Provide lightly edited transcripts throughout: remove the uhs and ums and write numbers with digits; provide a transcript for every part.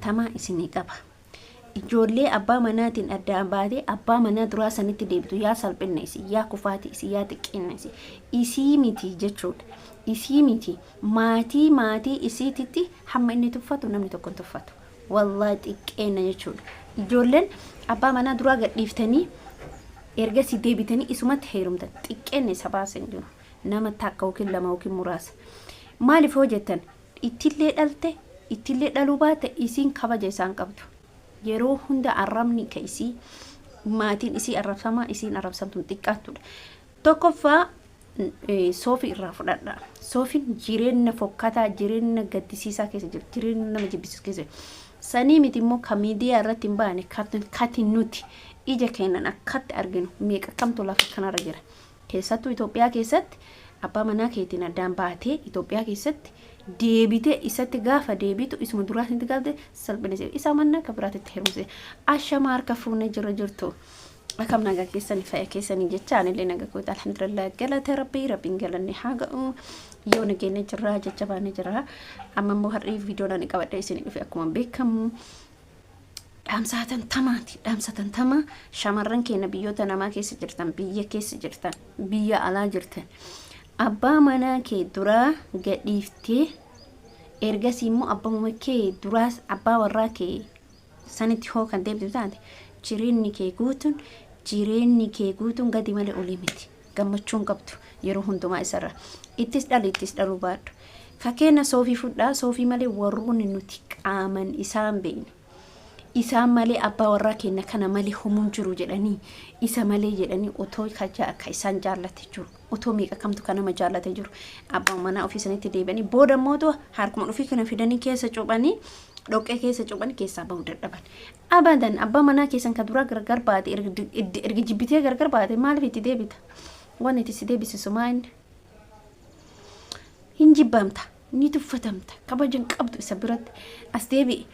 Tamaa isinii qaba. Ijoollee abbaa manaatiin addaan baatee abbaa manaa duraa sanitti deebitu yaa salphinna isii, yaa kufaatii isii, yaa xiqqeenna isii. Isii miti jechuudha. Isii miti maatii maatii isiititti hamma inni tuffatu namni tokko hin tuffatu. Wallaahi xiqqeenna jechuudha. Ijoolleen abbaa manaa duraa gadhiiftanii ergasii deebitanii isumatti heerumtan xiqqeenna isa baasa hin jiru. Nama takka yookiin lama yookiin muraasa. Maaliif hoo jettan ittillee dhalte ittillee dhaluu baatte isiin kabaja isaan qabdu. Yeroo hunda arrabni ka isii maatiin isii arrabsamaa isiin arrabsamtuun xiqqaattudha. Tokkoffaa soofii irraa fudhadha. Soofiin jireenya fokkataa, jireenya gaddisiisaa keessa jiru, jireenya nama jibbisiisu keessa jiru. Sanii miti immoo ka miidiyaa irratti hin baane kati nuti ija keenan akkatti arginu meeqa kamtu lafa kanarra jira. Keessattuu Itoophiyaa keessatti abbaa manaa keetiin addaan baatee Itoophiyaa keessatti deebitee isatti gaafa deebitu isuma duraa isinitti gaafte salphina ishee isaa mannaa akka biraatitti heerumse. Ashama harka fuunee jira jirtu. Akkam nagaa keessanii fayya keessanii jecha anillee nagaa koota alhamdulillah galata rabbii rabbiin galanne haa ga'u yoo nageenya jirra jecha baanee jira amma immoo har'ii viidiyoon ani qabadhee isinii dhufe akkuma beekamu dhaamsa hatantamaati. Dhaamsa hatantamaa shamarran keenya biyyoota namaa keessa jirtan, biyya keessa jirtan, biyya alaa jirtan. Abbaa manaa kee duraa gadhiiftee ergasii immoo abbaa kee duraas abbaa warraa kee sanitti hoo kan deebitu taate jireenyi kee guutuun jireenyi kee guutuun gadi malee olii miti. Gammachuu hin qabdu yeroo hundumaa isarra. Ittis dhali ittis dhaluu baadhu. Fakkeenya soofii fudhaa soofii malee warroonni nuti qaaman isaan beeknu. Isaan malee abbaa warraa keenya kana malee homuun jiru jedhanii isa malee jedhanii otoo ka isaan jaallate jiru. Otoo meeqa kamtu ka nama jaallate jiru. Abbaa manaa ofii sanitti deebi'anii booda immoo harkuma ofii kana fidanii keessa cuphanii dhoqqee keessa cuphanii keessaa bahuu dadhaban. Abadan abbaa manaa keessan ka duraa gargar baate erga jibbitee gargar baate maaliif itti deebita? Waan itti si deebisisu maa inni? Hin jibbamta, ni tuffatamta, kabaja hin qabdu isa biratti as deebi'i.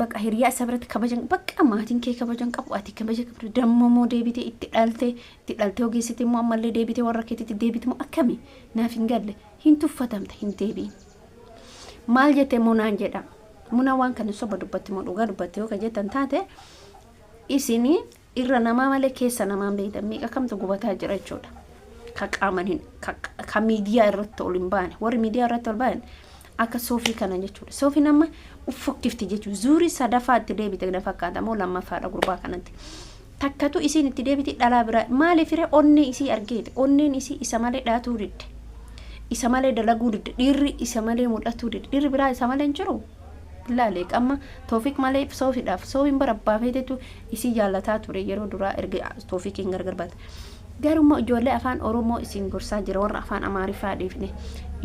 Bakka hiriyaa isa biratti kabaja bakka maatiin kee kabaja hin qabu ati kabaja qabdu dammoo moo deebitee itti dhalte itti dhaltee ogeessite immoo ammallee deebitee warra keetitti deebite moo akkami naaf hin galle hin tuffatamta hin deebi'in. Maal jette munaan jedha. Munaa waan kana soba dubbatti moo dhugaa dubbatti yoo ka jettan taate isin irra namaa malee keessa namaan beektan meeqa kamtu gubataa jira jechuudha. Ka qaaman hin ka miidiyaa irratti ol hin baane warri miidiyaa irratti ol baane akka soofii kana jechuudha. Soofiin amma uffokkifti jechuudha. Zuurii sadaffaa itti deebite na fakkaata moo lammaffaadha gurbaa kanatti. Takkatu isiin itti deebiti dhalaa biraa maaliif ree onnee isii argeeti onneen isii isa malee dhaatuu didde. Isa malee dalaguu didde dhiirri isa malee mul'atuu didde dhiirri biraa isa malee hin jiru. Laalee qamma Toofiq malee soofiidhaaf soofiin bara abbaa feetetu isii jaallataa ture yeroo duraa erga Toofiqiin gargar baate. Garuu ijoollee afaan Oromoo isin gorsaa jira warra afaan Amaariffaa dhiifne.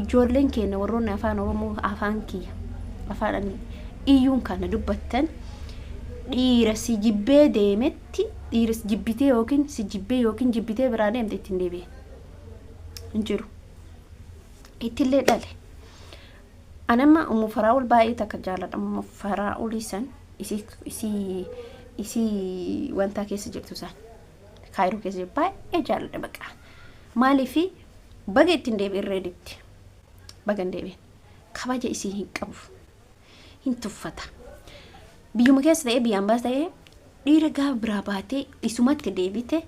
Ijoolleen keenya warroonni afaan Oromoo afaan kiyya afaan ani iyyuun kana dubbattan dhiira si jibbee deemetti dhiira si jibbitee yookiin si jibbee yookiin jibbitee biraa deemte ittiin deebi'e. Hin jiru. Ittillee dhale. Anamma Ummu Faraa'ul baay'ee takka jaaladha. Ummu Faraa'ulii san isii isii isii wantaa keessa jirtu san kaayiroo keessa jirtu baay'ee jaaladha baqa. Maaliifi baga ittiin deebi'in reeditti baga hin deebi'in kabaja isii hin qabu hin tuffata. Biyyuma keessa ta'ee biyyaan baas ta'ee dhiira gaafa biraa baatee isumatti deebite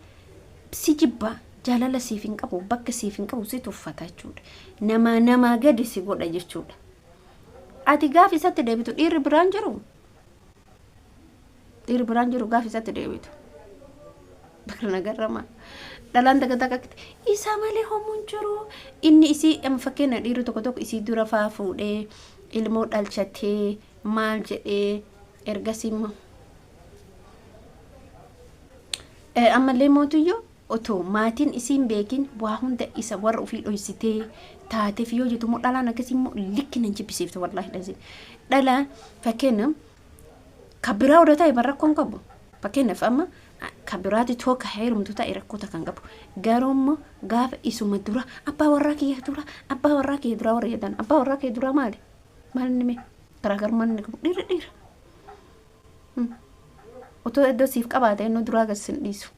si jibba jaalala siif hin qabu bakka siif hin qabu si tuffata jechuudha. Namaa namaa gadi si godha jechuudha. Ati gaafa isatti deebitu dhiirri biraan jiru dhiirri biraan jiru gaafa isatti deebitu. Bakka nagarrama. Dhalaan takka takka isa malee homuun jiru. Inni isii amma fakkeenya dhiirri tokko tokko isii dura faa fuudhee ilmoo dhalchatee maal jedhee ergasii immoo ammallee mootuyyuu otoo maatiin isiin beekin waa hunda isa warra ofii dhoysitee taateef yoo jettu immoo dhalaan akkasii immoo likki nan jibbisiiftu wallaahi lazim. Dhalaa fakkeenya ka biraa odoo ta'e bar rakkoon qabu. Fakkeenyaaf amma ka biraati too ka heerumtu ta'e rakkoo takka hin qabu. Garuu immoo gaafa isuma dura abbaa warraa kiyya dura abbaa warraa kiyya dura warra jedhan abbaa warraa kiyya dura maali? Maal inni mee? Garaagarummaan inni qabu dhiirri dhiira. Otoo iddoo siif qabaate inni duraa gad sin dhiisu.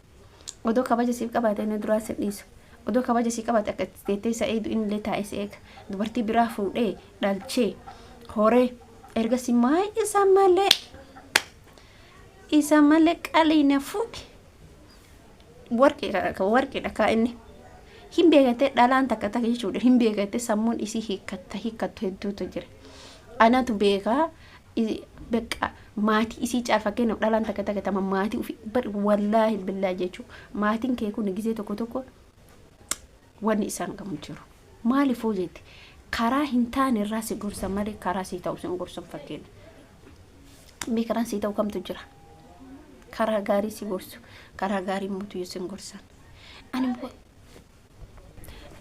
Odoo kabaja siif qabaate inni duraa sin dhiisu. Odoo kabaja sii qabaate akka itti teettee isa eegdu inni illee taa'ee si eega. Dubartii biraa fuudhee dhalchee horee Ergasii maal isa malee isa malee qalii na fuudhe. Warqiidha warqiidha kaa inni. Hin beekate dhalaan takka takka jechuudha. Hin beekate sammuun isii hiikkatta hiikkattu hedduutu jira. Anatu beekaa beqa maatii isii caal fakkeenyaaf dhalaan takka takka tama maatii ofii bar wallaahi billaa jechuudha. Maatiin kee kun gizee tokko tokko wanni isaan qabu jiru. Maaliifoo jette karaa hin taane irraa si gorsan malee karaa sii ta'u sin gorsan fakkeenya. Mee karaan sii ta'u kamtu jira? Karaa gaarii si gorsu, karaa gaarii mutu sin gorsan. Ani immoo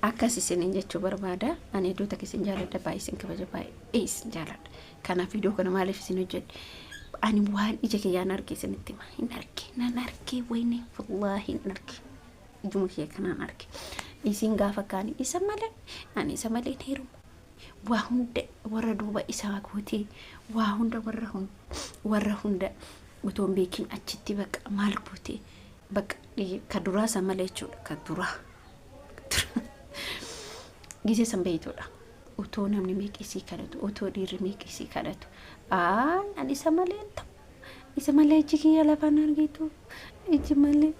akkas isiniin jechuu barbaada. Ani iddoo takka isin jaaladha, baay'ee isin kabaja, baay'ee isin jaaladha. Kanaaf viidiyoo kana maaliif isin hojjedhe? Ani waan ija kiyyaan arge isinitti hima. Hin arge, nan arge, wayne, wallaahi hin arge. Ijuma kiyya kanaan arge. Isin gaafa kaani isa malee, ani isa malee hin heerumu. Waa hunda warra duuba isaa gootee, waa hunda warra hunda warra hunda otoo hin beekin achitti bakka maal gootee bakka ka duraa san malee jechuudha ka duraa. Gisee san beeytuudha. Otoo namni meeqa isii kadhatu, otoo dhiirri meeqa isii kadhatu. Aa, ani isa malee hin ta'u. Isa malee iji kiyya lafaan argitu. Iji malee.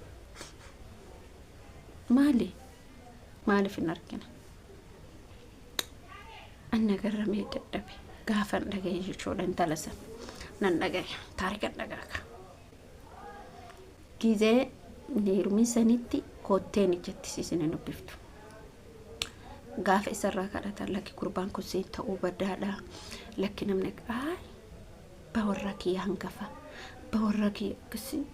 Maali? Maaliif hin argina? Anna garramee dadhabe. Gaafan dhagaye jechuudha intala san. Nan dhagaye. Taarikan dhagaaka. Gizee heerumin sanitti kotteen ijatti isin hin dubbiftu. Gaafa isarraa kadhatan lakki gurbaan kun siin ta'uu badaadha. Lakki namni ayi bawarraa kiyya hangafa. Bawarraa kiyya akkasii.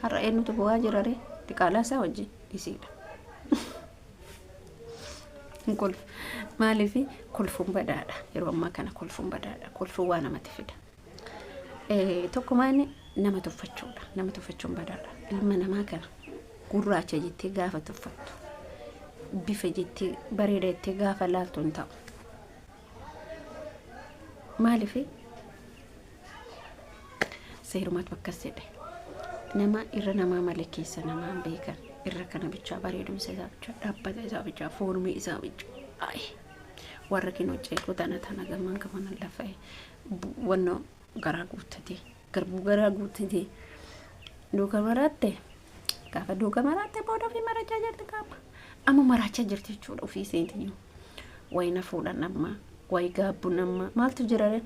Har'a eenyutu bu'aa jira ree? Diqaalaa isaa wajjin isiidha. Hin kolfu. Maaliif kolfuun badaadha. Yeroo ammaa kana kolfuun badaadha. Kolfuun waa namatti fida. Tokkumaan nama tuffachuudha. Nama tuffachuun badaadha. Ilma namaa kana gurraacha jettee gaafa tuffattu bifa jettee bareeda jettee gaafa laaltu hin ta'u. Maaliif seerumatu akkas jedhe. Nama irra namaa malee keessa namaa hin beekan. Irra kana bichaa bareedumsa isaa bichaa dhaabbata isaa bichaa foormii isaa bichaa. Ayi warra kinoo ceekoo tana tana gamaan gamana lafa wannoo garaa guuttatee garbuu garaa guuttatee duuka maraatte gaafa duuka maraatte booda ofii marachaa jirti qaama amma maraachaa jirti jechuudha ofii seentiniyu wayi na fuudhan amma wayi gaabbuun amma maaltu jira ree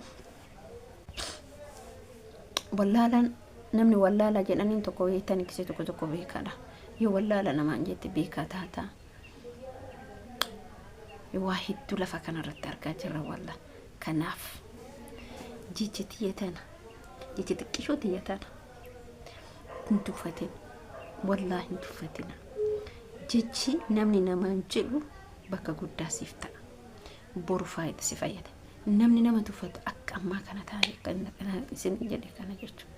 wallaalaan namni wallaalaa jedhaniin tokko beektan kisee tokko tokko beekaadha yoo wallaala namaan jette beekaa taataa waa hedduu lafa kanarratti argaa jirra walla kanaaf jecha tiyya tana jecha xiqqishoo tiyya tana hin tuffatin wallaahi hin tuffatina jechi namni namaan jedhu bakka guddaa siif ta'a boru faayida si fayyada namni nama tuffatu akka ammaa kana taa'e akka isin jedhe kana jechuudha.